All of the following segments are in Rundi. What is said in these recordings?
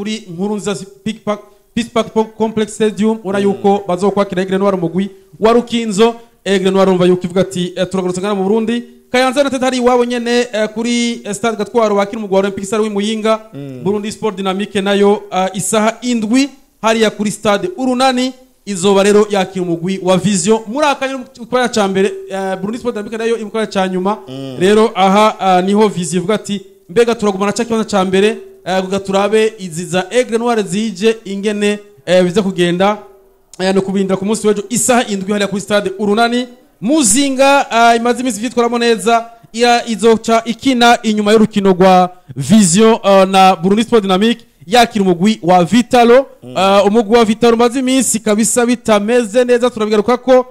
Kuri Nkurunziza Peace Park Complex Stadium, ubona yuko bazokwakira Aigle Noir, umugwi wa Rukinzo. Aigle Noir urumva yuko ivuga ati turagarutse ngana mu Burundi. Kayanza United hari iwabo nyene, kuri Stade Gatwaro, bakira umugwi wa Olympic Star w'Imuyinga. Burundi Sport Dynamique nayo, isaha 7 hariya kuri Stade Urunani, izoba rero yakira umugwi wa Vision. Muri akanya mu kibanza ca mbere, Burundi Sport Dynamique nayo iri mu kibanza ca nyuma. Rero aha niho Vision ivuga ati mbega turagumana ca kibanza ca mbere, kugira turabe izi za Aigle Noir zije ingene biza kugenda. No kubindira ku munsi w'ejo isaha 7 hariya kuri Stade Urunani. Muzinga imaze iminsi vyitwaramo neza, izoca ikina inyuma y'urukino rwa Vision na Burundi Sport Dynamique, yakira umugwi wa Vitalo. Umugwi wa Vitalo umaze iminsi kabisa bitameze neza, turabigaruka ko.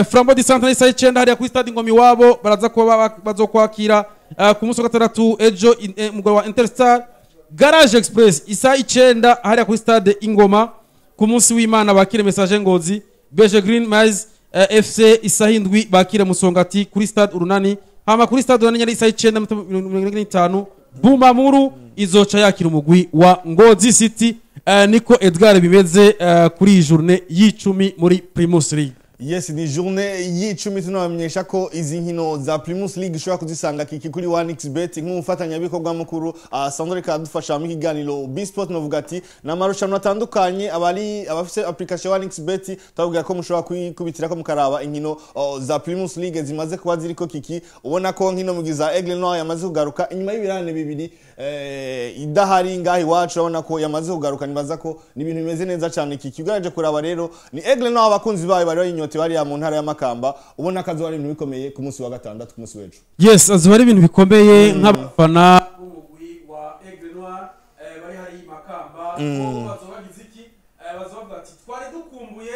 Flambeau du Centre, isaha 9 hariya kuri Stade Ngoma iwabo, baraza kuba bazokwakira ku munsi wa gatandatu ejo umugwi wa Interstar. Garage Express, isaha 9 hariya kuri Stade Ingoma, ku munsi w'Imana bakire Message Ngozi. BG Green Miles FC, isaha 7 bakire Musongati kuri Stade Urunani. Hama kuri Stade Urunani nyari isaha 9:45, Bumamuru izoca yakira umugwi wa Ngozi City. Niko Edgar bimeze kuri iyi journée y'icumi muri Primus League. Yes, ni journée y'icumi. Tunabamenyesha ko izi nkino za Primus League ushobora kuzisanga kiki kuri 1xBet nk'umufatanyabikorwa mukuru Sandre kadufasha mu kiganiro B-Sport. Novuga ati ni amarushanwa atandukanye, abari abafise application 1xBet tubabwira ko mushobora kwikubitira ko mukaraba inkino za Primus League zimaze kuba ziriko kiki. Ubona ko nkino mugiza Aigle Noir yamaze kugaruka inyuma y'ibirane bibiri idahari ngaho iwacu. Urabona ko yamaze kugaruka, nibaza ko ni ibintu bimeze neza cyane kiki. Ugerageje kuraba rero ni Aigle Noir, abakunzi bayo bari bayinyote bariya mu ntara ya Makamba. Ubona ko azoba ari ibintu bikomeye ku munsi wa gatandatu, ku munsi w'ejo. Yes, azoba ari ibintu bikomeye nk'abafana b'umugwi wa Aigle Noir bari hari Makamba, bo bazoba bagize iki? Bazoba bavuga ati twari dukumbuye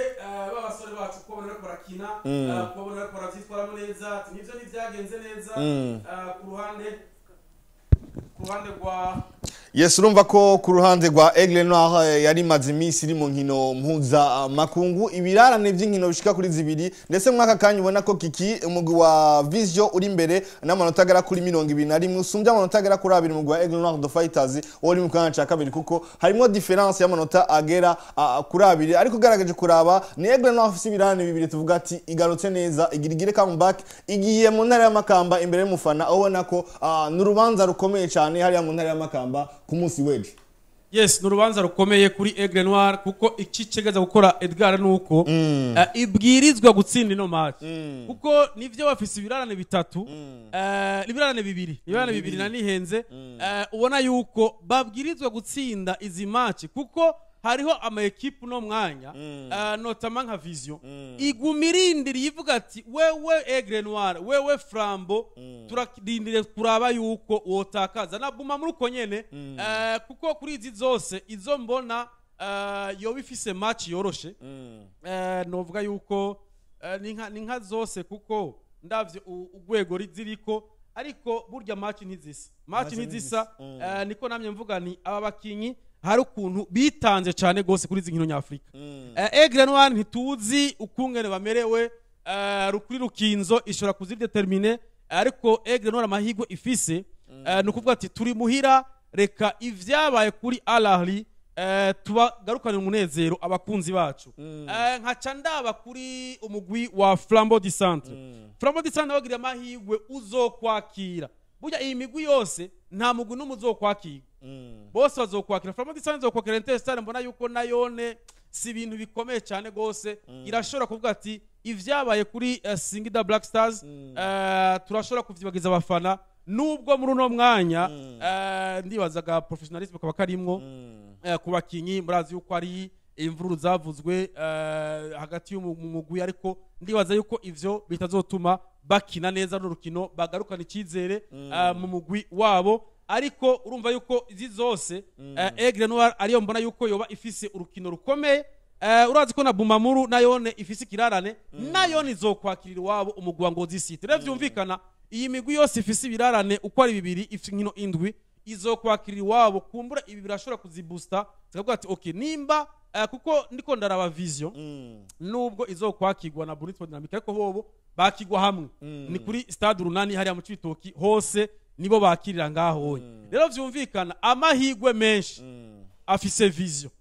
ba basore bacu, ko bariko barakina, ko bariko baravyitwaramo neza, ati nivyo ntivyagenze neza ku ruhande rwa Yes, urumva ko ku ruhande rwa Aigle Noir yari imaze iminsi iri mu nkino mpuzamakungu, ibirarane by'inkino bishika kuri zibiri. Ndetse mwaka kanya ubona ko kiki umugwi wa Vision uri imbere n'amanota agera kuri 21, usumbya amanota agera kuri 2 umugwi wa Aigle Noir the Fighters wo uri mu kanya ca kabiri, kuko harimo différence y'amanota agera kuri 2. Ariko ugaragaje kuraba ni Aigle Noir afise ibirarane bibiri, tuvuga ati igarutse neza, igira igire comeback, igiye mu ntara y'Amakamba imbere y'umufana. Ubona ko n'urubanza rukomeye cyane hariya mu ntara y'Amakamba ku munsi w'ejo. Yes, ni urubanza rukomeye kuri Aigle Noir, kuko iki kigeza gukora Edgar nuko ibwirizwa gutsinda ino match, kuko nivyo bafise ibirarane bitatu, ibirarane bibiri, ibirarane bibiri na nihenze. Ubona yuko babwirizwa gutsinda izi match, kuko hariho ama équipe no mwanya, notamment nka Vision, iguma irindiriye ivuga ati wewe Aigle Noir, wewe Flambeau, turarindiriye kuraba yuko wotakaza na Buma muri uko nyene. Kuko kuri izi zose izo mbona yoba ifise match yoroshe, novuga yuko ni nka zose, kuko ndavye urwego ziriko. Ariko burya match ntizisa, match Match ntizisa. Niko namye mvuga ni aba bakinyi hari ukuntu bitanze cyane gose kuri izi nkino nyafurika. Aigle Noir ntituzi ukungene bamerewe, rukuri Rukinzo ishobora kuzidetermine. Ariko Aigle Noir amahirwe ifise ni ukuvuga ati turi muhira, reka ivyabaye kuri Al Ahly tubagarukanira umunezero abakunzi bacu. Nkaca ndaba kuri umugwi wa Flambeau du Centre. Flambeau du Centre bagiriye amahirwe uzokwakira. Burya iyi migwi yose nta mugwi n'umwe uzokwakira, bose bazokwakira. Flambeau du Centre izokwakira Interstar. Mbona yuko nayone si ibintu bikomeye cyane gose, irashobora kuvuga ati ivyabaye kuri Singida Black Stars turashobora kuvyibagiza abafana, nubwo muri uno mwanya ndibazaga professionnalisme kaba karimwo ku bakinyi. Murazi yuko ari imvururu zavuzwe hagati y'umugwi, ariko ndibaza yuko ivyo bitazotuma bakina neza n'urukino, bagarukana icyizere mu mugwi wabo. Ariko urumva yuko izi zose Aigle Noir ariyo mbona yuko yoba ifise urukino rukomeye. Urazi ko na Bumamuru nayone ifise ikirarane, nayone izokwakirira iwabo umugwi wa Ngozi City. Rero vyumvikana iyi migwi yose ifise ibirarane uko ari bibiri, ifise inkino 7, izokwakirira iwabo. Kumbura ibi birashobora kuzibusta, zikavuga ati okay, nimba kuko ndiko ndaraba Vision, nubwo izokwakirwa na Burundi Sport Dynamic, ariko bobo bakigwa hamwe, ni kuri Stade Urunani hariya mu Cibitoki, hose nibo bakirira ngaho. Rero vyumvikana amahigwe menshi Afise Vision,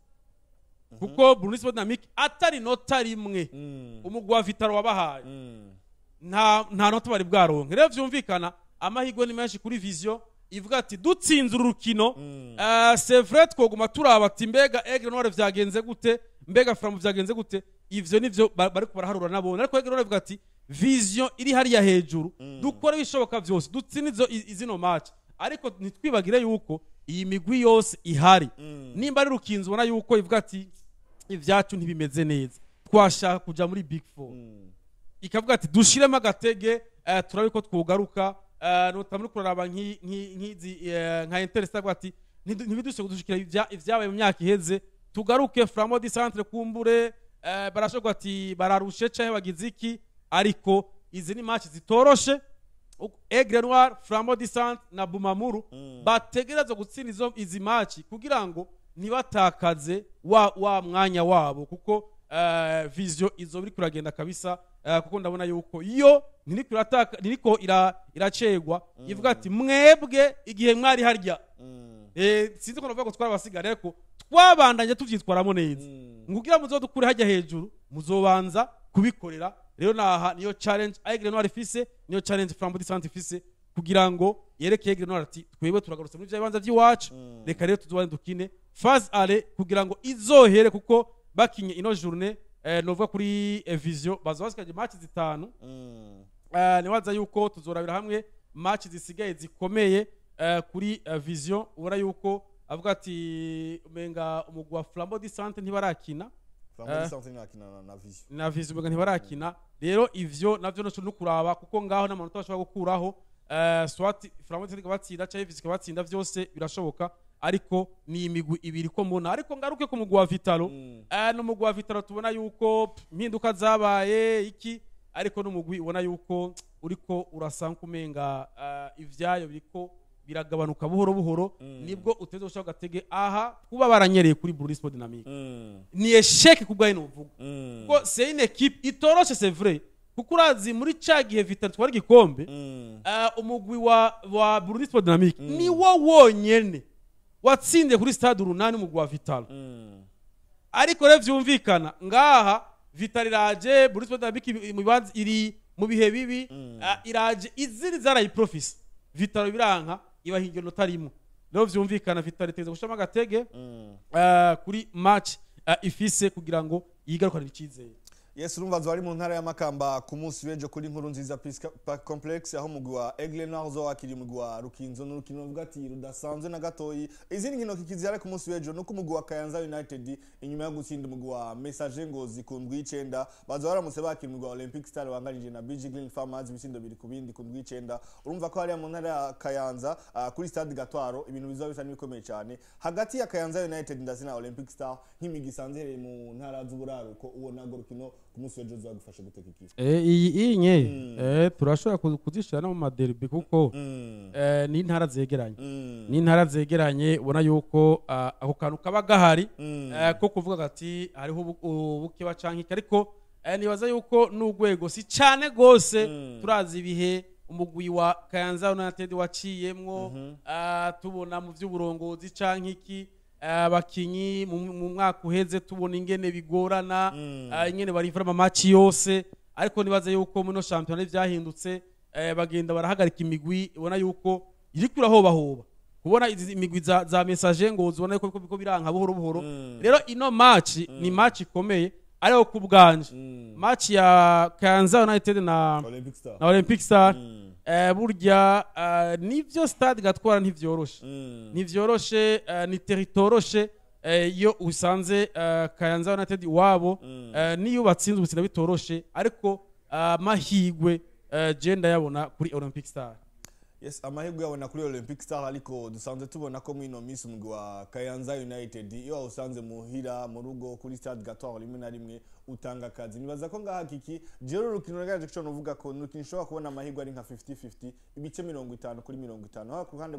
kuko Burundi Sport Dynamique atari nota rimwe umugwi wa Vital'O wabahaye, nta nota bari bwaronke. Rero vyumvikana amahirwe ni menshi kuri Vision, ivuga ati dutsinze uru rukino, c'est vrai twoguma turaba ati mbega Aigle Noir vyagenze gute, mbega Flambeau vyagenze gute. Ivyo nivyo bariko baraharura nabone, ariko Aigle Noir ivuga ati Vision iri hariya hejuru, dukore ibishoboka vyose dutsinde izo izino match. Ariko ntitwibagire yuko iyi migwi yose ihari, nimba ari Rukinzo ubona yuko ivuga ati ibyacu ntibimeze neza, twashaka kuja muri Big Four, ikavuga ati dushiremo agatege, turabe ko twugaruka. Notamuri kuraraba nk'izi nka Interstar ati ntibidushe kudushikira ivyabaye mu myaka iheze, tugaruke. Flambeau du Centre kumbure barashobora ati bararushe canke bagize iki, ariko izi ni match zitoroshe. Aigle Noir, Flambeau du Centre na Bumamuru bategerezwa gutsinda izi match kugira ngo ntibatakaze wa mwanya wabo, kuko Vision izo biri kuragenda kabisa, kuko ndabona yuko iyo ntiriko irataka, ntiriko iracegwa, ivuga ati mwebwe igihe mwari harya, sinzi ko navuga ko twarabasigara, ariko twabandanye tuvyitwaramo neza, ngugira muzodukure hajya hejuru muzobanza kubikorera. Rero naha niyo challenge Aigle Noir ifise, niyo challenge Flambeau du Centre ifise, kugira ngo yereke Aigle Noir ati twebwe turagarutse muri vya bibanza by'iwacu, reka rero tuzobane dukine phase aller kugira ngo izohere, kuko bakinye ino journée, novuga kuri Vision bazoba basigaje match zitanu. Nibaza yuko tuzorabira hamwe match zisigaye zikomeye kuri Vision. Ubona yuko avuga ati umenga umugwi wa Flambeau du Centre ntibarakina. Flambeau du Centre ntibarakina na Vision. Na Vision umenga ntibarakina. Rero ivyo navyo no no kuraba, kuko ngaho n'amanota bashobora gukuraho, soit Flambeau du Centre ikabatsinda canke Vision ikabatsinda, vyose birashoboka. Ariko ni imigwi ibiri ko mbona. Ariko ngaruke ku mugwi wa Vital'O, n'umugwi wa Vital'O tubona yuko impinduka zabaye iki, ariko n'umugwi ubona yuko uriko urasa nkumenga ivyayo biriko biragabanuka buhoro buhoro. Nibwo uteze gushaka gatege aha kuba baranyereye kuri Burundi Sport Dynamique, ni échec ku bwayo novuga, kuko c'est une équipe itoroshe, c'est vrai, kuko urazi muri ca gihe Vital'O twara igikombe, umugwi wa Burundi Sport Dynamique ni wo wonyene watsindiye kuri Stade Urunani umugwi wa Vital'O. Ariko rero vyumvikana ngaha Vital'O iraje, Burundi Sport Dynamique mu bibanza iri mu bihe bibi, iraje izindi zarayiprofise, Vital'O biranka, ibahingira inota rimwe. Rero vyumvikana Vital'O iteza gushiramo agatege kuri match ifise kugira ngo yigarukanire icizere. Yes, urumva zo ari mu ntara ya Makamba ku munsi w'ejo kuri Nkuru Nziza Peace Park Complex, aho umugwi wa Aigle Noir uzoba wakiriye umugwi wa Rukinzo, n'urukino ruvuga ati rudasanzwe na gatoyi. Izindi nkino kikizihari ku munsi w'ejo nuko umugwi wa Kayanza United, inyuma yo gutsinda umugwi wa Messager Ngozi ku ndwi y'icenda, baza baramutse bakira umugwi wa Olympic Star wanganije na BG Green Farmers ibitsindo 2-2 ku ndwi y'icenda. Urumva ko hariya mu ntara ya Kayanza, kuri Stade Gatwaro, ibintu bizoba bisa n'ibikomeye cyane hagati ya Kayanza United ndetse na Olympic Star, nk'imigwi isanzwe iherereye mu ntara z'uburaruko. Uwo nago rukino ku munsi w'ejo ruzagufasha guteka iki? Iyi nye turashobora kuzishira no mu ma derby, kuko ni intara zegeranye, ni intara zegeranye. Ubona yuko ako kantu kaba gahari ko kuvuga ati hariho ubukeba canke iki, ariko nibaza yuko n'urwego si cane gose. Turazi ibihe umugwi wa Kayanza United waciyemwo, tubona mu vy'uburongozi canke iki, abakinyi mu mwaka uheze tubona ingene bigorana, ingene barivura ama match yose. Ariko nibaza yuko muno shampiyona vyahindutse, bagenda barahagarika imigwi ubona yuko iriko irahobahoba, kubona izi imigwi za Messager ngo uzibona yuko biriko biranka buhoro buhoro. Rero ino match ni match ikomeye, ariko ku bwanje match ya Kayanza United na Olympic Star na Olympic Star, burya nivyo Stade Gatwara ntivyoroshe, ntivyoroshe, ni territoroshe. Iyo usanze Kayanza United iwabo, niyo batsinze ubutsinda bitoroshe, ariko amahigwe je ndayabona kuri Olympic Star. Yes, amahirwe yabona kuri Olympic Star, ariko dusanzwe tubona ko mwino minsi umugwi wa Kayanza United iyo wawusanze muhira mu rugo kuri Stade Gatwaro, rimwe na rimwe Utanga akazi. Nibaza ko ngaha kiki jewe urukino rwaje kuco novuga ko nurukino ushobora kubona amahirwe ari nka 50-50, ibice 50 kuri 50, haba ku ruhande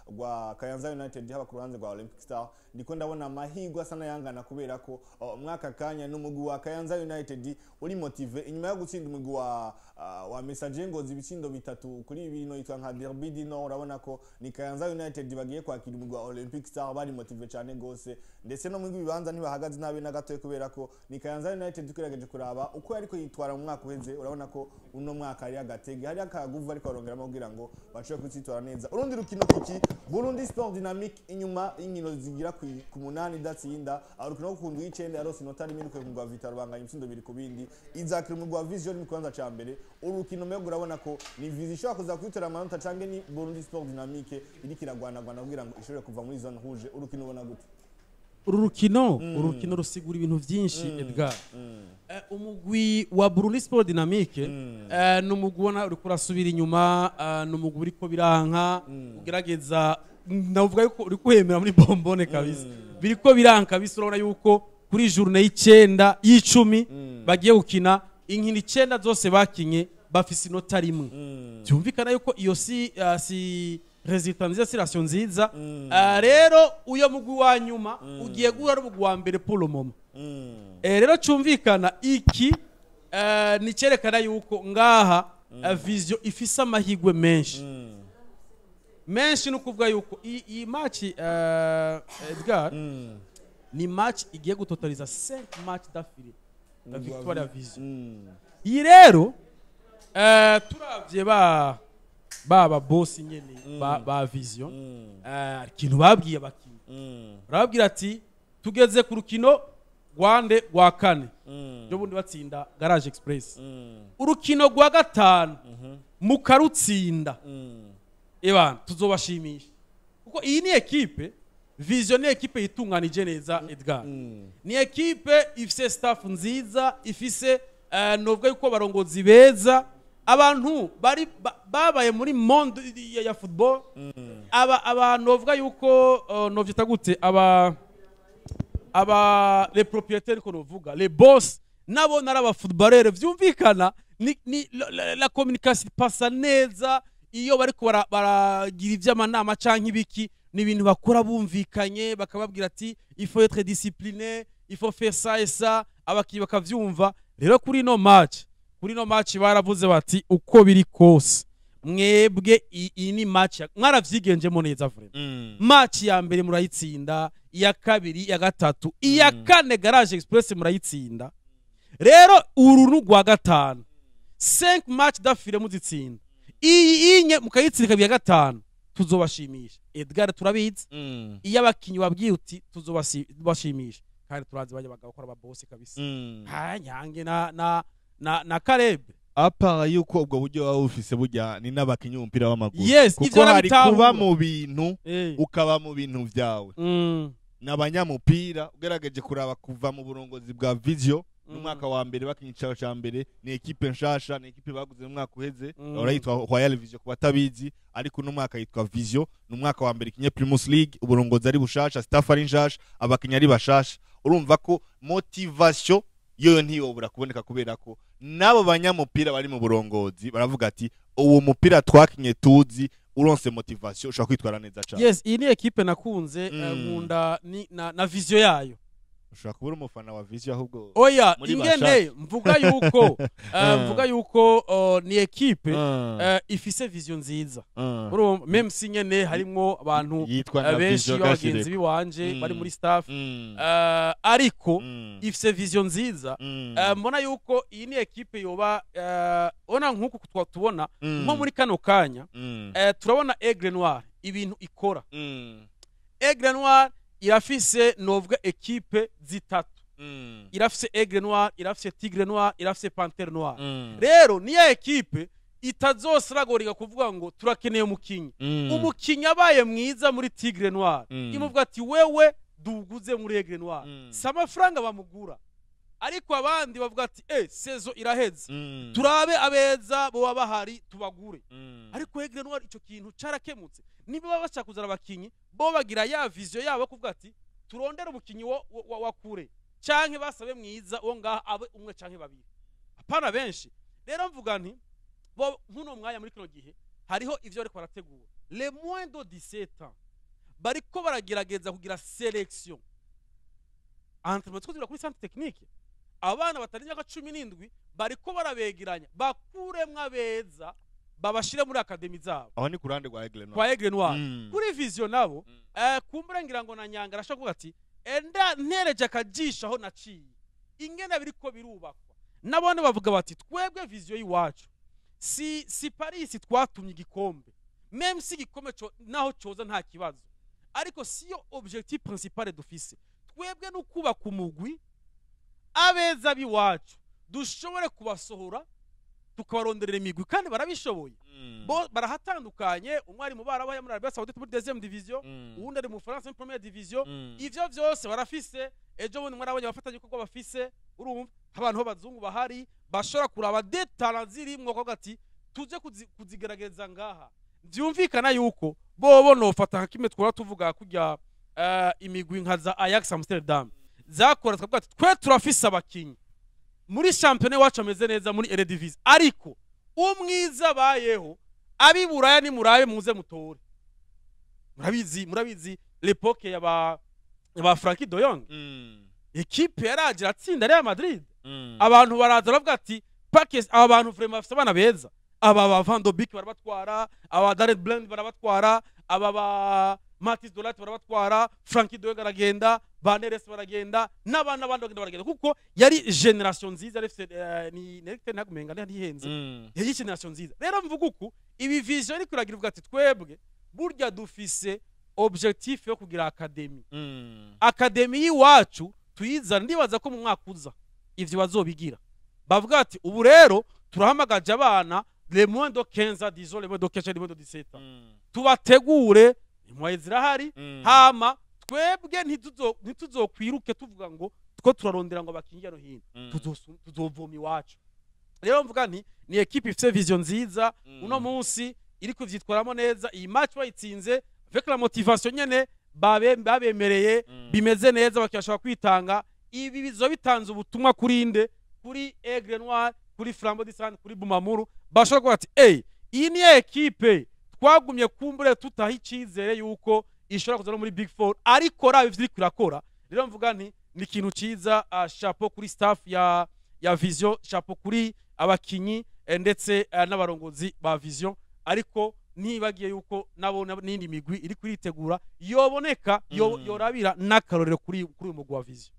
rwa Kayanza United, haba ku ruhande rwa Olympic Star. Ndiko ndabona amahirwe asa n'ayangana kubera ko mwaka kanya n'umugwi wa Kayanza United uri motivé inyuma yo gutsinda umugwi wa Messager Ngozi ibitsindo 3-2, no yitwa nka Derby du Nord. Urabona ko ni Kayanza United bagiye kwakira umugwi wa Olympic Star bari motivé cyane gose, ndetse no mu bibanza ntibahagaze nabi na gatoya, kubera ko ni Kayanza United tugerageje kuraba uko yariko yitwara mu mwaka uheze. Urabona ko uno mwaka hari agatege, hari akaguvu, ariko barongeramo kugira ngo bashobore kwitwara neza. Urundi rukino kiki, Burundi Sport Dynamique, inyuma y'inkino zigira ku 8 idatsinda, aho urukino rwo ku ndwi y'icenda yarose inota rimwe ku mugwi wa Vital'O, banganya ibitsindo 2-2, izakira umugwi wa Vision mu kibanza ca mbere. Urukino mbega urabona ko ni Vision ishobora kuza kwitera amanota, canke ni Burundi Sport Dynamique iriko iragwanagwana kugira ngo ishobore kuva muri zone rouge? Urukino ubona gute? Uru rukino rusigura ibintu byinshi, Edgar. Umugwi wa Burundi Sport Dynamique ni umugwi ubona uriko urasubira inyuma, ni umugwi uriko biranka ugerageza, navuga yuko uri kuhemera muri bombone kabisa, biriko biranka kabisa. Urabona yuko kuri journée y'icenda, y'icumi bagiye gukina, inkino 9 zose bakinye bafise inota rimwe. Byumvikana yuko iyo si résultat nziza, si ration nziza. Rero uyo mugwi wa nyuma ugiye guhura n'umugwi wa mbere pour le moment. Rero cumvikana iki ni cyerekana yuko ngaha Vision ifise amahigwe menshi menshi. Ni ukuvuga yuko iyi match, Edgar, ni match igiye gutotaliza 5 match d'affilée la victoire ya Vision. Iyi rero turavye ba baba boss nyene ba Vision, ikintu babwiye abakinyi, barababwira ati tugeze ku rukino rwande rwa kane ryo bundi batsinda Garage Express, urukino rwa gatanu mukarutsinda, ebana tuzobashimisha, kuko iyi ni ekipe Vision, ni ekipe yitunganije neza, Edgar. Ni ekipe ifise staff nziza, ifise novuga yuko abarongozi beza, abantu bari babaye muri monde ya football, aba abantu novuga yuko novyita gute, aba les propriétaires, ko novuga les boss, nabo nari aba footballeur. Vyumvikana ni la communication pasa neza iyo bariko baragira ivy'amanama canke ibiki. Ni ibintu bakora bumvikanye, bakababwira ati il faut être discipliné, il faut faire ça et ça, abakinnyi bakavyumva. Rero kuri no match baravuze bati uko biri kose mwebwe iyi ni match mwaravyigenjemo neza vraiment. Match ya mbere murayitsinda, iya kabiri, iya gatatu, iya kane Garage Express murayitsinda. Rero uru ni urwa gatanu, 5 match d'affilée muzitsinda, iyi inye mukayitsinda ikaba iya gatanu, tuzobashimisha. Edgar, turabizi, iyo abakinyi babwiye uti tuzobashimisha, kandi turazi bajya bagabo bakora ababose kabisa, ha Nyange na Karebe. Apa yuko ubwo buryo waba bufise, burya ni n'abakinyi b'umupira w'amaguru, Yes, kuko ivyo hari narabitahura. kuba mu bintu ukaba mu bintu vyawe n'abanyamupira. Ugerageje kuraba kuva mu burongozi bwa Vision n'umwaka wa mbere bakinye icaro ca mbere, ni ekipe nshasha, ni ekipe baguze mu mwaka uheze. Ahora yitwa Royal Vision ku batabizi, ariko uno mwaka yitwa Vision. Ni umwaka wa mbere ikinye Primus League, uburongozi ari bushasha, staff ari nshasha, abakinyi ari bashasha. Urumva ko motivation yoyo ntiyobura kuboneka, kubera ko n'abo banyamupira bari mu burongozi baravuga ati uwo mupira twakinye tuzi, uronse motivation ushobora kwitwara neza cane. Yes, iyi ni ekipe nakunze, nkunda ni na vision yayo. Ushobora kuba uri umufana wa Vision ahubwo. Oya, Muri ingene bashasha. mvuga yuko mvuga yuko ni ekipe ifise vision nziza. Urumva, même si nyene harimwo abantu Yitwa na benshi Vision b'abagenzi gashireko. biwanje bari muri staff, ariko ifise vision nziza. Mbona yuko iyi ni ekipe yoba ona nk'uku tubona nko muri kano kanya, turabona Aigle Noir ibintu ikora. Aigle Noir irafise novuga ekipe zitatu: irafise Aigle Noir, irafise Tigre Noir, irafise Panthère Noir. Rero niya ekipe itazosiragorika kuvuga ngo turakeneye umukinyi, umukinyi abaye mwiza muri Tigre Noir, imuvuga ati wewe duguze muri Aigle Noir. Si amafaranga bamugura, ariko abandi bavuga ati saison iraheze, turabe abeza boba bahari tubagure. Ariko Aigle Noir ico kintu carakemutse. Niba baba bashaka kuzana abakinyi, bo bagira ya vision yabo kuvuga ati turondere umukinyi wa kure. Canke basabe mwiza uwo ngaha abe umwe canke babiri, apana benshi. Rero mvuga nti bo nk'uno mwanya, muri kino gihe, hariho ivyo bariko barategura. Les moins de 17 ans bariko baragerageza kugira sélection entre twe kuri centre technique. Abana batari imyaka 17 bariko barabegeranya, bakuremwo abeza, babashire muri académie zabo. Aho ni ku ruhande rwa Aigle Noir. Kwa Aigle Noir. Kuri Vision nabo, kumbura ngira ngo na Nyanga arashobora kuvuga ati enda ntereje akajisho aho naciye ingene biriko birubakwa. Nabone bavuga bati twebwe Vision y'iwacu si Paris twatumye igikombe, même si igikombe co naho coza nta kibazo, ariko siyo objectif principal dufise. Twebwe no kubaka umugwi, abeza b'iwacu dushobore kubasohora, tukabaronderera imigwi, kandi barabishoboye. Bo barahatandukanye, umwe ari mu Barabu muri Arabia Saoudite muri deuxième division, uwundi ari mu Faransa muri première division. Ivyo vyose barafise. Ejo bundi mwarabonye abafatanyabikorwa bafise. Urumva abantu b'abazungu bahari bashobora kuraba des talents zirimwo, bakavuga ati tuje kuzigerageza ngaha. Vyumvikana yuko bobo nofata nka kimwe twora tuvuga kurya imigwi nka za Ajax Amsterdam zakora, tukavuga ati twe turafise abakinyi muri championnat wacu ameze neza muri Eredivisie, ariko umwiza abayeho abiburaya ni murabe muze mutore. Murabizi l'époque yaba Frenkie de Jong, équipe yaraje atsinda Real Madrid. Abantu baraza baravuga ati Pakes, aba bantu vraiment bafise abana beza, aba ba Van de Beek barabatwara, aba Daley Blind barabatwara, aba ba Matthijs de Ligt barabatwara, Frenkie de Jong aragenda, ba Neres baragenda, n'abana n'abandi bagenda baragenda, kuko yari génération nziza. Yari ifise ni Erik ten Hag umenga ntihenze, yari génération nziza. Rero mvuga uku, ibi Vision ariko iragira ivuga ati twebwe burya dufise objectif yo kugira académie, académie y'iwacu tuyizana. Ndibaza ko mu mwaka uza ivyo bazobigira, bavuga ati ubu rero turahamagaje abana les moins de 15 ans, disons les moins de 15, les moins de 17 ans, tubategure, imwaye zirahari. Hama twebwe ntituzokwiruke tuvuga ngo two turarondera ngo abakinyi no hino, tuzovoma iwacu. Rero mvuga nti ni équipe ifite vision nziza. Uno munsi iri kuvyitwaramo neza. Iyi match bayitsinze avec la motivation nyene babemereye, bimeze neza, bakashobora kwitanga. Ibi bizo bitanze ubutumwa kuri nde? Kuri Aigle Noir, kuri Flambeau du Centre, kuri Bumamuru. Bashobora kuvuga ati hey, iyi ni équipe twagumye kumbure tutaha icizere yuko ishobora kuza no muri Big Four, ariko raba ivyo iriko irakora. Rero mvuga nti ni ikintu ciza. Chapeau kuri staff ya Vision, chapeau kuri abakinyi, ndetse n'abarongozi ba Vision. Ariko ntibagiye yuko nabo n'indi migwi iri kuritegura yoboneka yorabira n'akarorero kuri uyu mugwi wa Vision.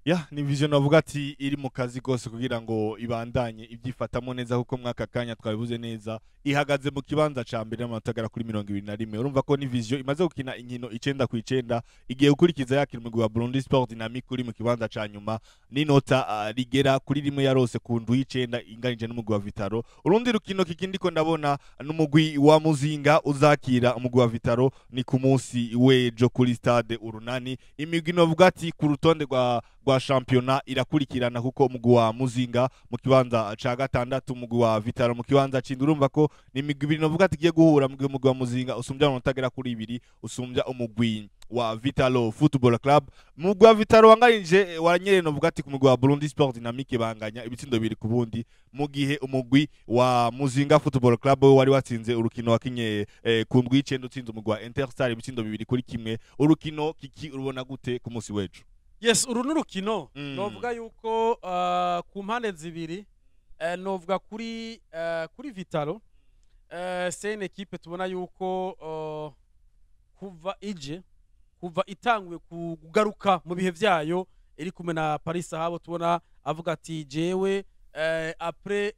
Ya, ni Vision navuga ati iri mu kazi gose kugira ngo ibandanye ibyifatamo neza, kuko mwaka kanya twabivuze neza, ihagaze mu kibanza ca mbere n'amanota agera kuri 21. Urumva ko ni Vision imaze gukina inkino 9 ku 9, igiye gukurikiza yakira umugwi wa Burundi Sport Dynamic uri mu kibanza ca nyuma n'inota rigera kuri 1 yarose ku ndwi y'icenda inganije n'umugwi wa Vital'O. Urundi rukino kikindi ko ndabona n'umugwi wa Muzinga uzakira umugwi wa Vital'O, ni ku munsi w'ejo kuri stade Urunani. Imigwi novuga ati ku rutonde rwa shampiyona irakurikirana, kuko umugwi wa Muzinga mu kibanza ca gatandatu, umugwi wa Vital'O mu kibanza c'indwi. Urumva ko ni imigwi ibiri novuga ati igiye guhura, mu gihe umugwi wa Muzinga usumbya amanota agera kuri 2 usumbya umugwi wa Vital'O Football Club. Umugwi wa Vital'O wanganije waranyereye novuga ati ku mugwi wa Burundi Sport Dynamique, banganya ibitsindo 2 ku bundi, mu gihe umugwi wa Muzinga Football Club we wari watsinze urukino wakinye ku ndwi y'icenda, utsinze umugwi wa Interstar ibitsindo 2-1. Urukino kiki urubona gute ku munsi w'ejo? Yes, uru ni urukino novuga yuko ku mpande zibiri, novuga kuri Vital'O, c'est une équipe tubona yuko kuva ije, kuva itanguye kugaruka mu bihe vyayo, iri kumwe na Paris Sahabo, tubona avuga ati jewe après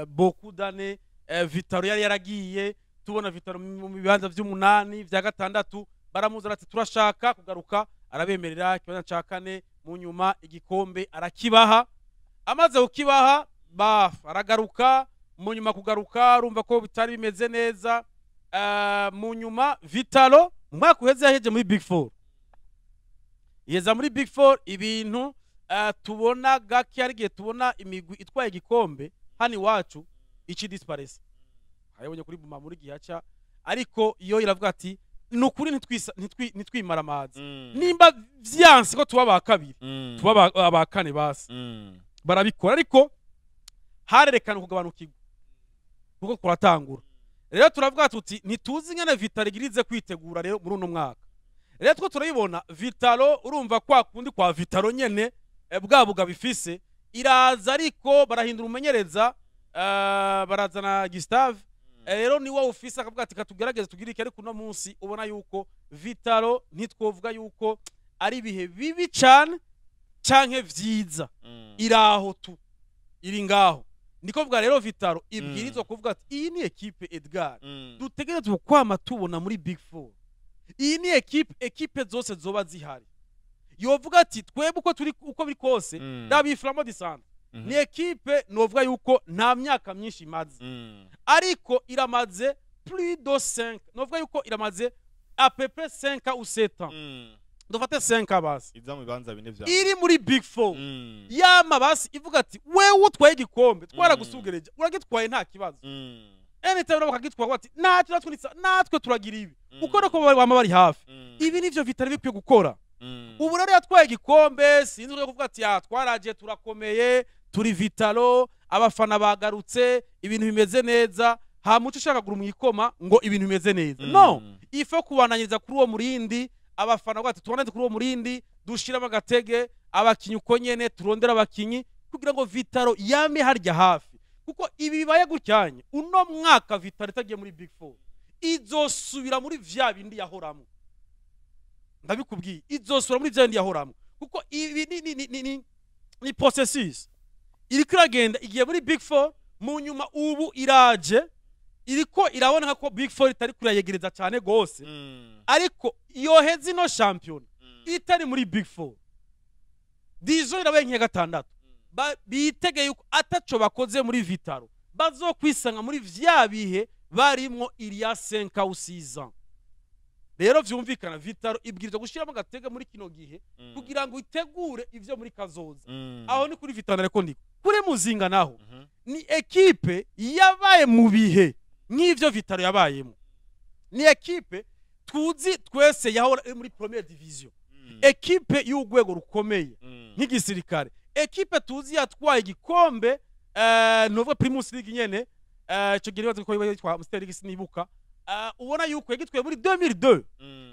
beaucoup d'années Vital'O yari yaragiye, tubona Vital'O mu bibanza vy'umunani, vya gatandatu, baramuzana ati turashaka kugaruka, arabemerera ikibanza ca kane, mu nyuma igikombe arakibaha. Amaze kukibaha baf aragaruka. Mu nyuma kugaruka urumva ko bitari bimeze neza. Mu nyuma Vital'O mu mwaka uheze yaheje muri Big Four, iheza muri Big Four. Ibintu tubona gake, hari igihe tubona imigwi itwaye igikombe hano iwacu ici disparaisse, ayibonye kuri Buma muri gihe aca, ariko iyo iravuga ati Ni ukuri, ntitwimara amazi. Nimba vyanse ko tuba ba kabiri, tuba aba kane basi. Barabikora, ariko harerekana ukugabanukirwa kuko kuratangura. Rero turavuga tuti ntituzi ingene Vital'O igirize kwitegura. Rero muri uno mwaka rero two turabibona Vital'O, urumva kwa kundi kwa Vital'O nyene, bwa bugabo ifise iraza, ariko barahindura umumenyereza, barazana Gustave. Rero ni wowe ufise akavuga ati katugerageze tugire iki. Ariko uno munsi ubona yuko Vital'O ntitwovuga yuko ari ibihe bibi cane canke vyiza, iraho tu, iri ngaho. Niko vuga rero, Vital'O ibwirizwa kuvuga ati iyi ni ekipe, Edgar, dutegerezwa kwama tubona muri Big Four. Iyi ni ekipe zose zoba zihari yovuga ati twebwe uko turi, uko biri kose. Raba Flambeau du Centre, ni ekipe novuga yuko nta myaka myinshi imaze, ariko iramaze plus de 5, novuga yuko iramaze à peu près 5 ou 7 ans, dufate 5 basi, iza mu bibanza bine vya iri muri Big Four. Yama basi ivuga ati wewe utwaye igikombe twaragusugereje, uragitwaye nta kibazo. Anytime nabo bakagitwara bati natwe natwe turagira ibi. Uko niko bama bari hafi. Ibi nivyo Vital'O bikwiye gukora. Ubu rero yatwaye igikombe, sinzi uko kuvuga ati ya twaraje, turakomeye, turi Vital'O, abafana bagarutse, ibintu bimeze neza. Ha muco ushaka kugura mwikoma ngo ibintu bimeze neza. No ifo kubananyiriza kuri uwo murindi, abafana bavuga ati tuboneze kuri uwo murindi, dushiramo agatege abakinyi uko nyene, turondera abakinyi kugira ngo Vital'O yame harya hafi. Kuko ibi bibaye gutyanye uno mwaka, Vital'O itagiye muri Big Four, izosubira muri vya bindi yahoramo. Ndabikubwiye, izosubira muri vya bindi yahoramo, kuko ibi ni processus iriko iragenda. Igiye muri Big Four, mu nyuma ubu iraje iriko iraboneka ko Big Four itari kurayegereza cyane gose. Ariko yoheza ino shampiyona itari muri Big Four, disons irabaye nk'iya gatandatu, bitegeye yuko ataco bakoze muri Vital'O bazokwisanga muri vya bihe barimwo iriya 5 ou 6 ans. Rero vyumvikana, Vital'O ibwirizwa gushiramo agatege muri kino gihe kugira ngo itegure ivyo muri kazoza. Aho ni kuri Vital'O. Ariko ndi kuri Muzinga naho, ni ekipe yabaye mu bihe nk'ivyo Vital'O yabayemo. Ni ekipe tuzi twese yahora iri muri première division, ekipe y'urwego rukomeye nk'igisirikare, ekipe tuzi yatwaye igikombe, novuga Primus League nyene, ico gihe nibaza ko yitwa Amstel League, sinibuka. Ubona yuko yagitwaye muri 2002,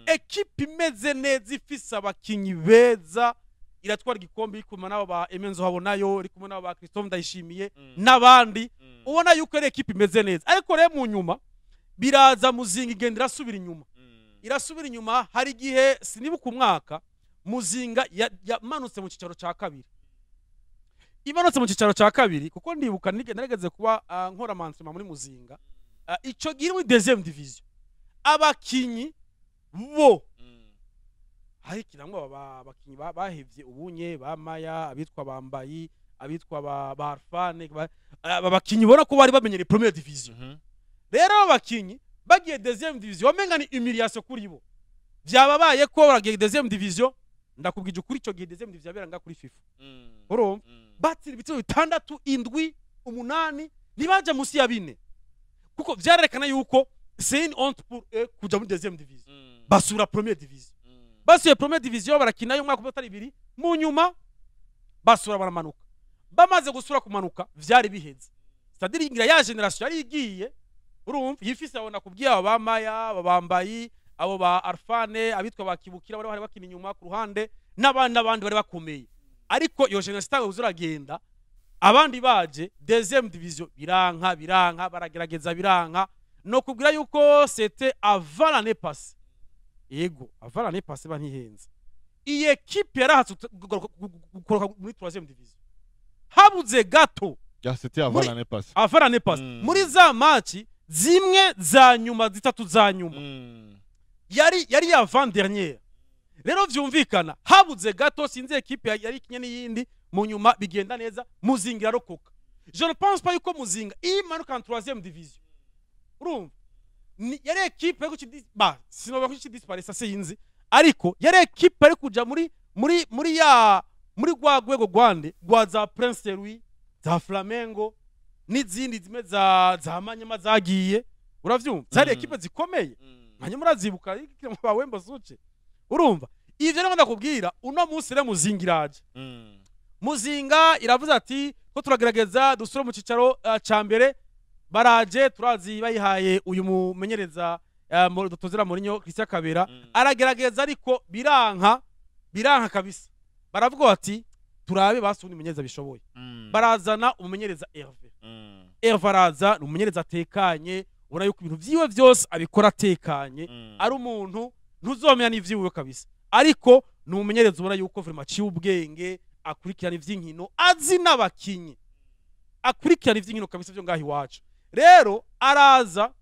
ekipe imeze neza, ifise abakinyi beza, iratwara igikombe iri kumwe n'abo ba Emenzo Habonayo, iri kumwe n'abo ba Christophe Ndayishimiye n'abandi. Ubona yuko ari ekipe imeze neza. Ariko rero mu nyuma biraza, Muzinga igenda irasubira inyuma, irasubira inyuma. Hari igihe, sinibuka umwaka, Muzinga yamanutse mu cicaro ca kabiri. Imanutse mu cicaro ca kabiri, kuko ndibuka narigeze kuba nkora entraînement muri Muzinga. Ico gihe muri deuxième division, abakinyi bo hari kiramwo abakinyi bahevye ubunye ba Maya, abitwa Bambayi, abitwa ba Arfane, aba bakinyi ubona ko bari bamenyereye première division. Rero abo bakinyi bagiye deuxième division, wamenga ni humiliation kuri bo, vyababaye ko baragiye deuxième division. Ndakubwije ukuri, ico gihe deuxième division yabera ngaha kuri FIFA, urumva batsinda ibitego bitandatu, indwi, umunani, ntibaja munsi ya bine, kuko vyarerekana yuko c'est une honte pour eux kuja muri deuxième division. Basubira première division. Basubiye première division, barakinayo umwaka umwe utari ibiri, mu nyuma basubira baramanuka. Bamaze gusubira kumanuka, vyari biheze, c'est-à-dire ngira ya génération yari igiye, urumva yifise abo nakubwiye, abo ba Maya, abo bambayi, abo ba Arfane, abitwa ba Kibukira bari bakina inyuma ku ruhande, n'abandi n'abandi bari bakomeye. Ariko iyo génération itanguye kuzuragenda, abandi baje, deuxième division biranka, biranka, baragerageza biranka. No kubwira yuko c'était avant l'année passée, yego, avant l'année passée, ba ntihenze, iyi ekipe yarahatse gukoroka muri troisième division, habuze gato. Ya, c'était avant l'année passée. Avant l'année passée, muri za match zimwe za nyuma, zitatu za nyuma, yari avant dernière. Rero vyumvikana habuze gato, sinzi ekipe yari ikinye n'iyindi, mu nyuma bigenda neza, Muzinga irarokoka. Je ne pense pas yuko Muzinga imanuka en troisième division. Urumva yari ekipe yo ba sinoba kuki disparaissa, sinzi, ariko yari ekipe ari kuja muri ya muri rwa rwego rwande rwa za Prince Louis, za Flamengo n'izindi zimwe za Manyema zagiye, uravyumva, zari ekipe zikomeye. Hanyuma urazibuka ikina mu bawembo suce. Urumva ivyo rero ndakubwira, uno munsi rero Muzinga iraje. Muzinga iravuze ati ko turagerageza dusure mu cicaro ca mbere. Baraje, turazi bayihaye uyu mumenyereza Dr. Mourinho Christian Kabera. Aragerageza ariko biranka, biranka kabisa. Baravuga bati turabe basi undi mumenyereza bishoboye. Barazana umumenyereza Hervé. Hervé araza, ni umumenyereza atekanye, ubona yuko ibintu vyiwe vyose abikora atekanye. Ari umuntu ntuzomenya n'ivyiwe kabisa, ariko ni umumenyereza ubona yuko vraiment aciye ubwenge, akurikirana ivy'inkino, azi n'abakinyi, akurikirana ivy'inkino kabisa vyo ngaho iwacu. Rero araza,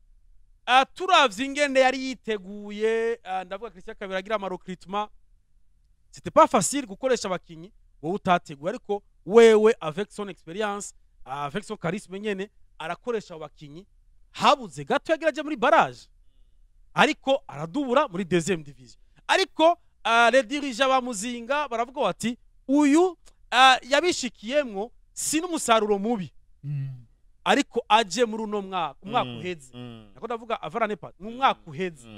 turavye ingene yari yiteguye, ndavuga Christian Kabera agira ama recrutement, c'était pas facile gukoresha abakinyi wowe utateguye, ariko wewe avec son expérience, avec son charisme nyene, arakoresha abo bakinyi. Habuze gato yagira aje muri barrage, ariko aradubura muri deuxième division. Ariko les dirigeants ba Muzinga baravuga bati uyu yabishikiyemwo, si n'umusaruro mubi, ariko aje muri uno mwaka, umwaka uheze. Nako ndavuga avant-l'année, mu mwaka uheze.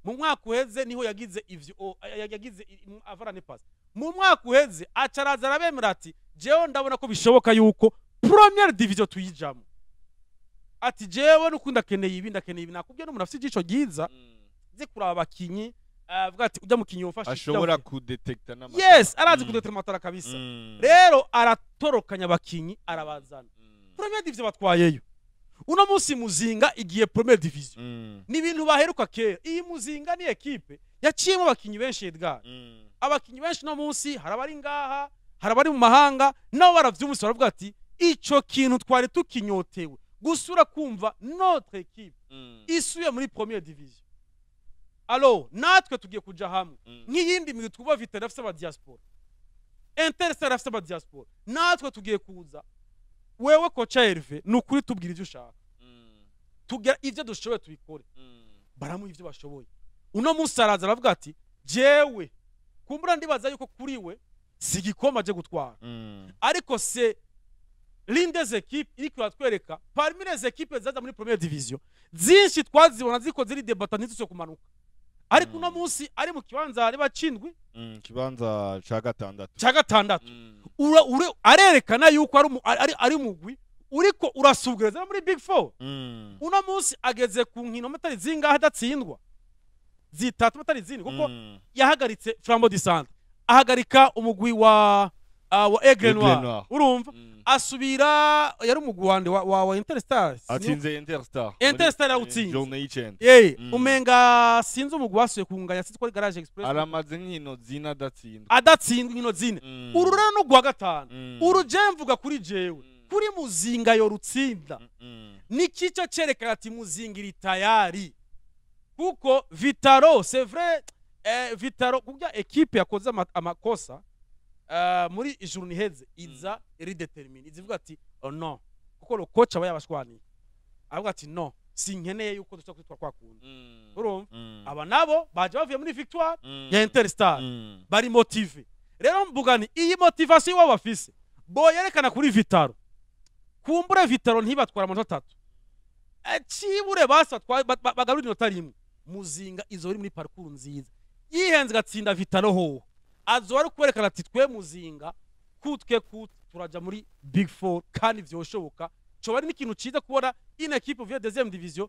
Mu mwaka uheze niho yagize ivyo yagize avant-l'année passée. Mu mwaka uheze acaraza arabemera ati jewe ndabona ko bishoboka yuko première division tuyijamo, ati jewe nuko ndakeneye ibi, ndakeneye ibi. Nakubwiye, n'umuntu afite ijisho ryiza ze kuraba abakinyi, avuga ati ujya mukinyi wofasha. Ashobora kudetekta n'amatara. Yes, arazi kudetekta amatara kabisa. Rero aratorokanya abakinyi, arabazana. Première division batwayeyo. Uno munsi Muzinga igiye première division. Ni ibintu baheruka kera. Iyi Muzinga ni ekipe yaciyemo abakinyi benshi, Edgar. Abakinyi benshi no munsi hari abari ngaha, hari abari mu mahanga, nabo baravyumvise, baravuga ati ico kintu twari tukinyotewe gusura kumva notre équipe isuye muri première division. Alors natwe tugiye kuja hamwe nk'iyindi migwi twuba Vital'O afise aba diaspora, Interstar afise aba diaspora, natwe tugiye kuza. Wewe coach Hervé, ni ukuri tubwira ivyo ushaka, tugira ivyo dushoboye tubikore. Baramuha ivyo bashoboye. Uno munsi araza aravuga ati jewe kumbura ndibaza yuko kuri we si igikombe aje gutwara, ariko c'est l'une des équipes iriko iratwereka parmi les équipes zaza muri première division. Zinshi twazibona ziko ziri debata ntizisubire kumanuka, ariko uno munsi ari mu kibanza ari bacindwi. Kibanza ca gatandatu. Cya gatandatu. Arerekana yuko ari mugwi uriko urasugereza muri Big Four. Uno munsi ageze ku nkino matari zingahe adatsindwa? Zitatu matari zindi, kuko yahagaritse Flambeau du Centre, ahagarika umugwi wa Aigle Aigle Noir. Noir. Urumva asubira yari umugwi wande wa Interstar. Atsinze Interstar. Interstar Muri yawutsinze. journée y'icenda. Umenga sinzi umugwi wasuye kunganya, sinzi ko ari Garage Express. Aramaze nkino zine adatsindwa. Adatsindwa inkino zine. Uru rero no guwa gatanu. Uru je mvuga kuri jewe, kuri Muzinga yo rutsinda, nikico cerekana ati Muzinga iri tayari, kuko Vital'O, c'est vrai, Vital'O kurya ekipe yakoze amakosa muri ijuru iheze, iza iri déterminée, iza ivuga ati oh non, kuko le coach aba yabashwaniye, avuga ati non, sinkeneye yuko dushobora kwitwa kwa kundi. Urumva aba nabo baje bavuye muri victoire ya Interstar, bari motivés. Rero mvuga ni iyi motivation iwabo bafise bo yerekana kuri Vital'O, kumbure Vital'O ntibatwara amanota atatu, cibure basa bagarura inota rimwe, Muzinga izo iri muri parcours nziza. Yihenze gatsinda Vital'O hoho, azoba ari kwerekana ati twe Muzinga kutwe kut turaja muri Big Four, kandi vyoshoboka. Coba ari n'ikintu ciza kubona une équipe via deuxième division,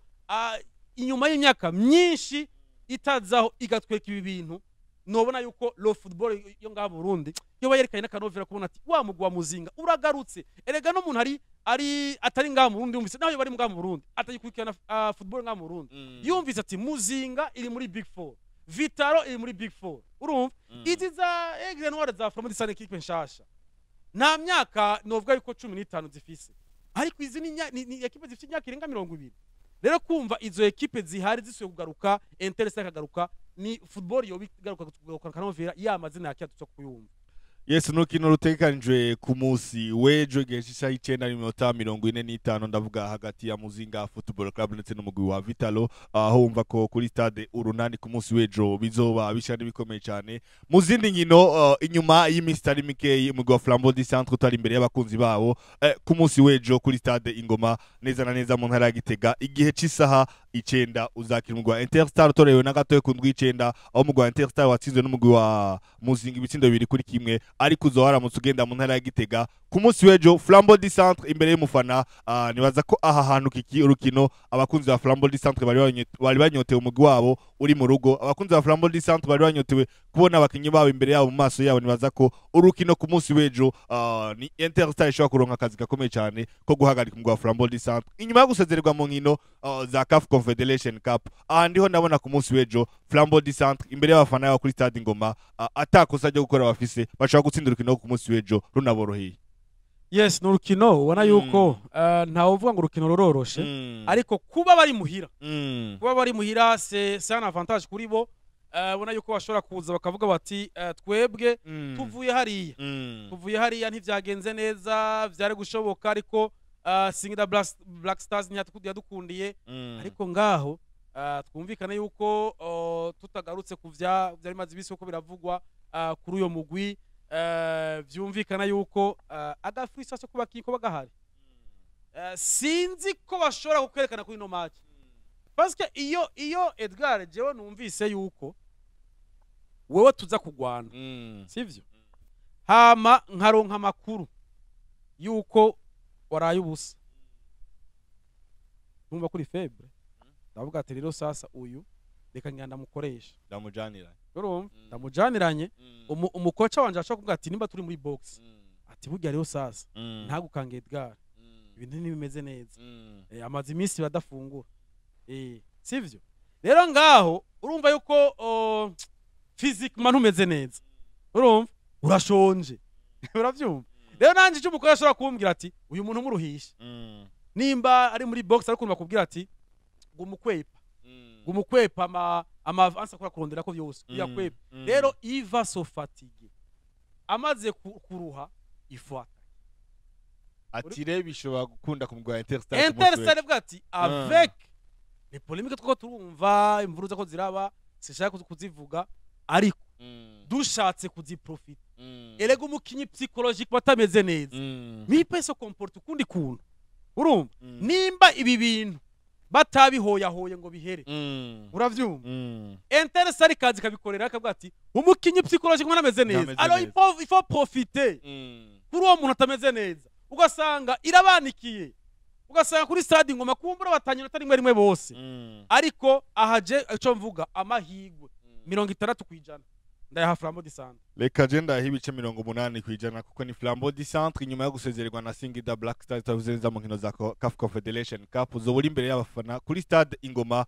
inyuma y'imyaka myinshi itazaho, igatweka ibi bintu. Nobona yuko le football yo ngaha mu Burundi yoba yerekanye n'akanovera kubona ati wa mugwi wa Muzinga uragarutse. Erega n'umuntu ari atari ngaha mu Burundi yumvise, naho yoba ari ngaha mu Burundi atayikurikirana football ngaha mu Burundi, yumvise ati Muzinga iri muri Big Four, Vital'O iri muri Big Four. Urumva izi za Aigle Noir, za Flambeau du équipe nshasha, nta myaka novuga yuko 15 zifise, ariko izi ni ekipe zifite imyaka irenga 20. Rero kumva izo ekipe zihari zisuye kugaruka, Interest akagaruka, ni football yoba igaruka kugaruka kanovera ya mazina ya kera kuyumva. Yes, n'urukino rutegekanijwe ku munsi w'ejo igihe cy'isaha 9:45, ndavuga hagati ya Muzinga Football Club ndetse n'umugwi wa Vital'O, aho wumva ko kuri stade Urunani ku munsi w'ejo bizoba bisa n'ibikomeye cyane. Mu zindi nkino, inyuma y'iminsi itari mikeyi umugwi wa Flambeau du Centre utari imbere y'abakunzi bawo, ku munsi w'ejo kuri stade Ingoma, neza na neza mu ntara ya Gitega, igihe cy'isaha 9 uzakira umugwi wa Interstar utorewe na gatoye ku ndwi 9, aho umugwi wa Interstar watsinzwe n'umugwi wa Muzinga ibitsindo 2-1, ariko uzoba waramutse ugenda mu ntara ya Gitega ku munsi w'ejo Flambeau du Centre imbere y'umufana. Nibaza ko aha hantu kiki urukino abakunzi ba Flambeau du Centre bari banyotewe umugwi wabo uri mu rugo, abakunzi ba Flambeau du Centre bari banyotewe kubona abakinyi babo imbere yabo mu maso yabo. Nibaza ko urukino ku munsi w'ejo ni Interstar ishobora kuronka akazi gakomeye cyane ko guhagarika umugwi wa Flambeau du Centre inyuma yo gusezererwa mu nkino za CAF Confederation Cup. Aha ndiho ndabona ku munsi w'ejo Flambeau du Centre imbere y'abafana yabo kuri stade Ingoma, atakosa ryo gukora bafise, bashobora gutsinda urukino ku munsi w'ejo runaboroheye. Yes, ni urukino ubona yuko ntawe uvuga ngo urukino ruroroshe, ariko kuba bari muhira, kuba bari muhira c'est un avantage kuri bo. Ubona yuko bashobora kuza bakavuga bati twebwe tuvuye hariya, tuvuye hariya ntivyagenze neza, vyari gushoboka, ariko Singida Black Stars ntiyadukundiye. Ariko ngaho twumvikane yuko tutagarutse ku vyari bimaze ibisi uko biravugwa kuri uyo mugwi, vyumvikana yuko agafrustration kuba kiko bagahari. Sinzi ko bashobora kukwerekana kuri ino match, parce que iyo Edgar jewe numvise yuko wewe tuza kugwana, sivyo, hama nkaronka amakuru yuko waraye ubusa, numva kuri febre, ndavuga ati rero sasa uyu reka nganda mukoresha, ndamujanira, urumva, ndamujaniranye. Umukoca wanje ashaka kuvuga ati nimba turi muri box, ati burya rero sasa ntagukange Edgar, ibintu ntibimeze neza, amaze iminsi badafungura, sivyo. Rero ngaho urumva yuko physiquement ntumeze neza, urumva urashonje, uravyumva. Rero nanje icyo umukoca ashobora kumbwira ati uyu muntu muruhisha, nimba ari muri box ariko bakubwira ati gumukwepa, gumukwepa ama avance akora kurondera ko byose uyakwepa. Rero il va se fatiguer, amaze kuruha ifuata atire bishobora gukunda kumugwa Interstar. Interstar bwa ati avec les polémiques twako turumva imvuruza ko ziraba, sishaka kuzivuga, ariko dushatse kuziprofita. Erega umukinyi psychologique batameze neza, mipe se comporte ukundi kuntu, urumva nimba ibi bintu batabihoyahoye ngo bihere, uravyumva. Interstar kazi kabikorera akavuga ati umukinyi psychologique ameze neza, alors il faut profiter kuri uwo muntu atameze neza, ugasanga irabanikiye, ugasanga kuri stade Ingoma kumbura batanye atari rimwe rimwe bose. Ariko ahaje ico mvuga amahigwe 60% ndayaha Flambeau du Centre. Reka je ndaha ibice 80% kuko ni Flambeau du Centre inyuma yo gusezererwa na Singida Black Stars tavuze mu nkino za CAF Confederation Cup, uzoba uri imbere y'abafana kuri stade Ingoma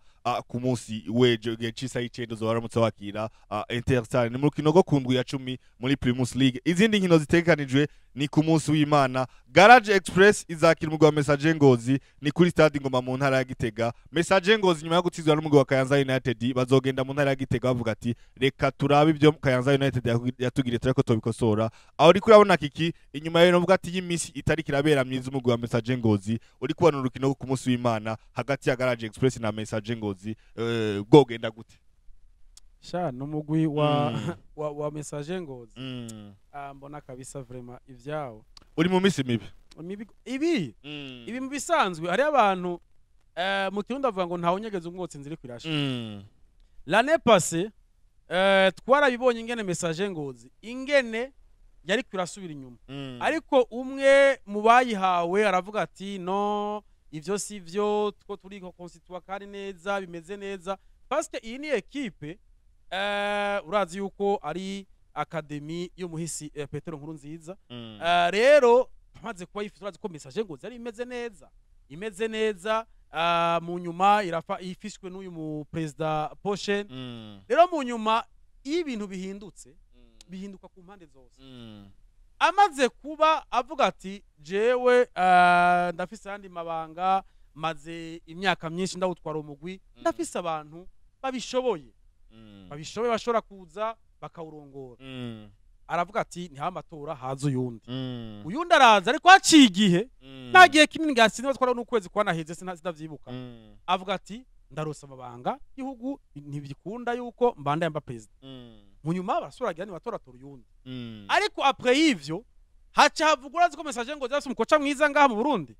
ku munsi w'ejo igihe c'isaha 9 uzoba waramutse wakira Interstar. Ni mu rukino rwo ku ndwi ya 10 muri Primus League. Izindi nkino zitegekanijwe ni ku munsi w'Imana, Garage Express izakira umugwi wa Messager Ngozi, ni kuri stade Ingoma mu ntara ya Gitega. Messager Ngozi nyuma yo gutsindwa n'umugwi wa Kayanza United bazogenda mu ntara ya Gitega bavuga ati reka turabe ibyo Kayanza United yatugiriye tureko tobikosora. Aho uri kurabona kiki inyuma yo novuga ati y'imisi itari kirabera myiza umugwi wa Messager Ngozi uri kubona urukino ku munsi w'Imana hagati ya Garage Express na Messager Ngozi, bwogenda gute? Sha numugwi wa Messager Ngozi mbona kabisa vraiment ivyawo uri mu misi mibi ibi ibi mu bisanzwe ari abantu mu kirundi avuga ngo ntawe unyegeza umwotsi nziri kwirasha. L'année passée twarabibonye ingene Messager Ngozi ingene yari kwirasubira inyuma, ariko umwe mu bayihawe aravuga ati no ivyo si vyo, two turi ko constituer kandi neza bimeze neza, parce que iyi ni équipe urazi yuko ari academy y'umuhisi Petero Nkurunziza. Rero amaze kuba yifite urazi ko Messager Ngozi yari imeze neza, imeze neza mu nyuma irafa ifishwe n'uyu mu president Poshen. Rero mu nyuma iyo ibintu bihindutse bihinduka ku mpande zose. Amaze kuba avuga ati jewe ndafise andi mabanga, maze imyaka myinshi ndawutwara umugwi, ndafise abantu babishoboye, babishoboye bashobora kuza bakawurongora. Aravuga ati ntiha amatora haza uyundi, uyundi araza, ariko haciye igihe nta gihe kinini ngasinze batwara n'ukwezi kwanaheze sinavyibuka. Avuga ati ndarosa amabanga y'igihugu ntibikunda yuko mbanda yamba president. Mu nyuma barasuragira ni batora tora uyundi. Ariko après ivyo haca havugura ziko Messager Ngozi afise umukoca mwiza ngaha mu Burundi,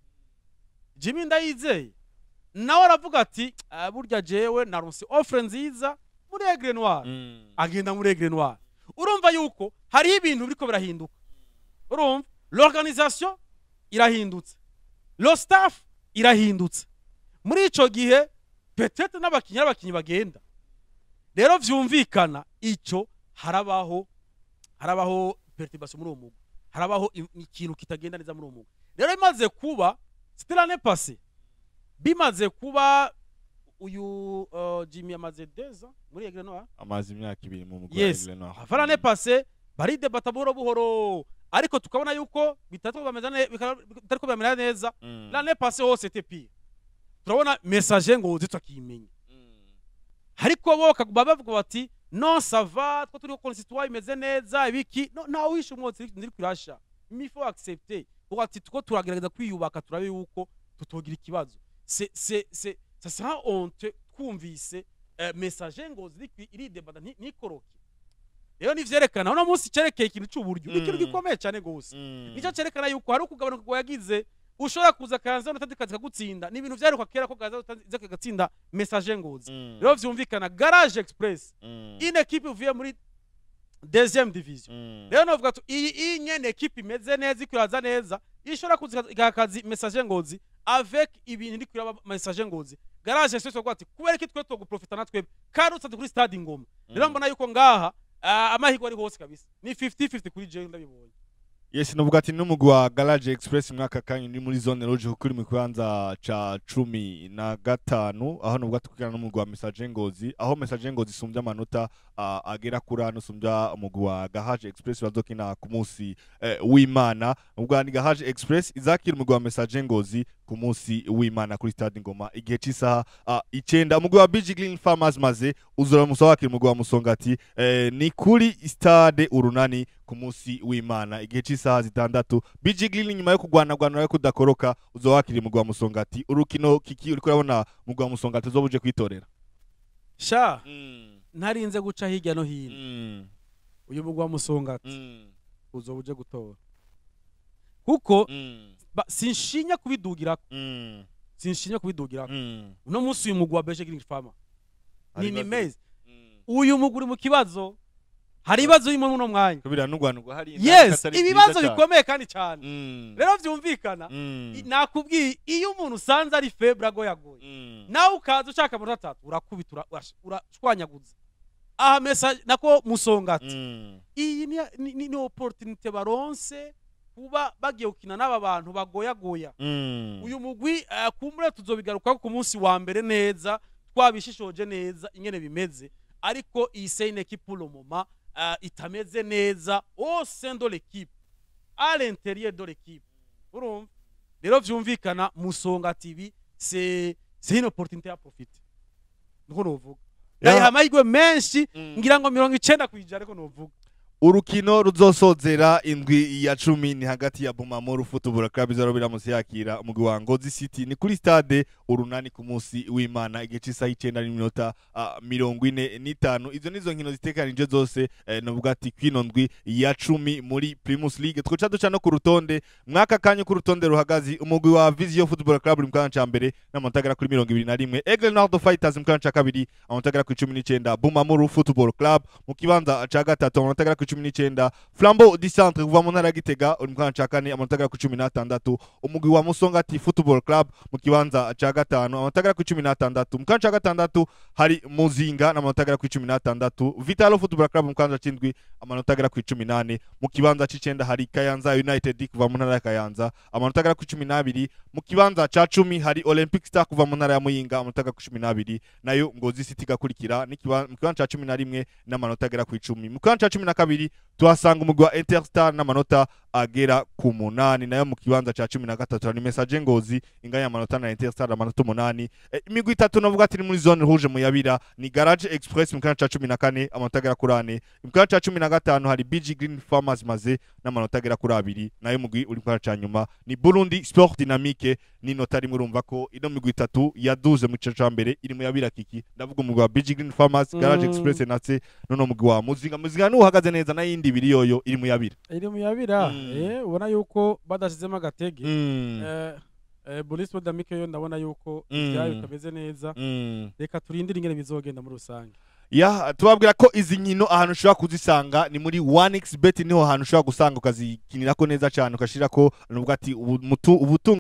Jimmy Ndayizeye. Nawe aravuga ati: "Ah, burya jewe naronse offre nziza muri Aigle Noir." Agenda muri Aigle Noir. Urumva yuko hariho ibintu biriko birahinduka. Urumva l'organisation irahindutse, le staff irahindutse. Muri ico gihe peut-être n'abakinyi bagenda. Rero vyumvikana ico harabaho perturbation muri uwo mugwi, harabaho ikintu kitagenda neza muri uwo mugwi. Rero bimaze kuba, c'était l'année passée, bimaze kuba, uyu Jimmy amaze 2 ans muri Aigle Noir. Amaze imyaka 2 mu mugwi wa Aigle Noir. Avant l'année passée baridebata buhoro buhoro, ariko tukabona yuko bitariko bamera neza. L'année passée hose c'était pire. Turabona Messager Ngozi tukimenya, ariko bo bakaguma bavuga bati: "Non, ça va, two turiko constituer imeze neza." Ibiki no ntawe wishe umwotsi ndiri kurasha. Il faut accepter kuko ati tuko turagerageza kwiyubaka, turabe yuko tutogira ikibazo. C'est ça sera honte twumvise Messager Ngozi iridebata ntikoroke. Rero nivyerekana uno munsi cerekeye ikintu c'uburyo ni ikintu gikomeye cyane gose. Nicyo cerekana yuko hari ukugabanuka yagize. Ushobora kuza Kayanza United kagutsinda, ni ibintu vyaruka kera ko Kayanza United kagatsinda Messager Ngozi. Rero vyumvikana Garage Express, une équipe ivuye muri deuxième division. Rero novuga tu iyi nyene équipe imeze neza, ikuraza neza, ishobora kuza igaha akazi Messager Ngozi. Avec ibintu iri kuraba Messager Ngozi, Garage Express bavuga ati: "Kubera iki twe tuguprofita natwe kandi utsanze kuri stade Ingoma?" Rero mbona yuko ngaha amahirwe ari hose kabisa, ni 50-50 kuri jewe ndabibonye. Yes, novuga ati n'umugwi wa Garage Express mwaka kanya uri muri zone rouge, kuko uri mu kibanza ca 15, aho novuga tukigana n'umugwi wa Messager Ngozi, aho Messager Ngozi isumbya amanota agera kuri ane usumbya umugwi wa Garage Express bazokina ku munsi w'Imana. Ubwo ni Garage Express izakira umugwi wa Messager Ngozi ku munsi w'Imana kuri stade Ngoma igihe c'isaha 9. Umugwi wa BG Green Farmers maze uzora musa wakira umugwi wa Musongati, ni kuri stade Urunani ku munsi w'Imana igihe c'isaha 6. BG Green, nyuma yo kugwana yo kudakoroka, uzowakira umugwi wa Musongati. Urukino kiki uriko urabona umugwi wa Musongati uzoba uje kwitorera? Sha, ntarinze guca hirya no hino, uyu mugwi wa Musongati uzoba uje gutora, kuko sinshinya kubidugirako, sinshinya kubidugirako. Uno munsi uyu mugwi wa BG Green Farmer ni meza. Uyu mugwi uri mu kibazo, hari ibibazo birimo muno mwanya. Kubira nugwanugwa hari. Yes, ibibazo bikomeye kandi cyane. Rero vyumvikana, nakubwiye, iyo umuntu usanze ari faible, agoyagoye, nawe ukaza ushaka amanota atatu, urakubita, urashwanyaguza. Aha message nako Musongati, iyi ni opportunité baronse kuba bagiye gukina n'aba bantu bagoyagoya. Uyu mugwi kumbure tuzobigarukako ku munsi wa mbere neza, twabishishoje neza ingene bimeze, ariko iyi c'est une équipe pour le moment itameze neza au sein de l'équipe, à l'intérieur de l'équipe. Urumva rero vyumvikana Musonga TV, c'est une opportunité à profiter, niko novuga. Ndayiha amahirwe menshi, ngira ngo 90%, ariko novuga. Urukino ruzosozera indwi ya 10 ni hagati ya Bumamuru Football Club izarobera musi yakira umugwi wa Ngozi City, ni kuri stade Urunani ku munsi w'Imana igihe c'isaha 9 n'iminota 45. Izo nizo nkino zitekanije zose, novuga ati kwino ndwi ya 10 muri Primus League. Twoca duca no ku rutonde mwaka kanya ku rutonde ruhagaze. Umugwi wa Visio Football Club uri mu kanya ca mbere n'amanota agera kuri 21, Aigle Nord Fighters mu kanya ca kabiri, amanota agera kuri 19, Bumamuru Football Club mu kibanza ca gatatu, amanota agera kuri 19, Flambeau du Centre kuva mu ntara ya Gitega uri mu kibanza ca kane, amanota agera kuri 16, umugwi wa Musongati Football Club mu kibanza ca gatanu, amanota agera kuri 16. Mu kibanza ca gatandatu hari Muzinga n'amanota agera kuri 16, Vitalo Football Club mu kibanza c'indwi, amanota agera kuri 18. Mu kibanza c'icenda hari Kayanza United kuva mu ntara ya Kayanza, amanota agera kuri 12. Mu kibanza ca 10 hari Olympic Star kuva mu ntara ya Muyinga, amanota agera kuri 12, nayo Ngozi City igakurikira mu kibanza ca 11 n'amanota agera kuri 10. Mu kibanza ca 12 tuhasanga umugwi wa Interstar n'amanota agera ku 8, nayo mu kibanza ca 13 hari Messager Ngozi inganya amanota na Interstar, amanota 8. Imigwi itatu navuga ati ni muri zone rouge muyabira ni Garage Express mu kibanza ca 14, amanota agera kuri 4. Mu kibanza ca 15 hari BG Green Farmers maze n'amanota agera kuri 2, nayo mugwi uri mu kibanza ca nyuma ni Burundi Sport Dynamique n'inota rimwe. Urumva ko ino migwi itatu yaduze mu gice ca mbere iri muyabira kiki. Ndavuga umugwi wa BG Green Farmers, Garage Express natse nono mugwi wa Muzinga. Muzinga nuhagaze neza, n'ayindi ibiri yoyo iri muyabira. Iri muyabira. Ubona yuko badashizemo agatege. Boris Damike yo ndabona yuko ibyayo bitameze neza. Reka turindire ingene bizogenda muri rusange. Ya, tubabwira ko izi nkino ahantu ushobora kuzisanga ni muri 1xBet, niho hantu ushobora gusanga ukazikinirako neza cyane, ukashirako nuvuga ati ubutunzi.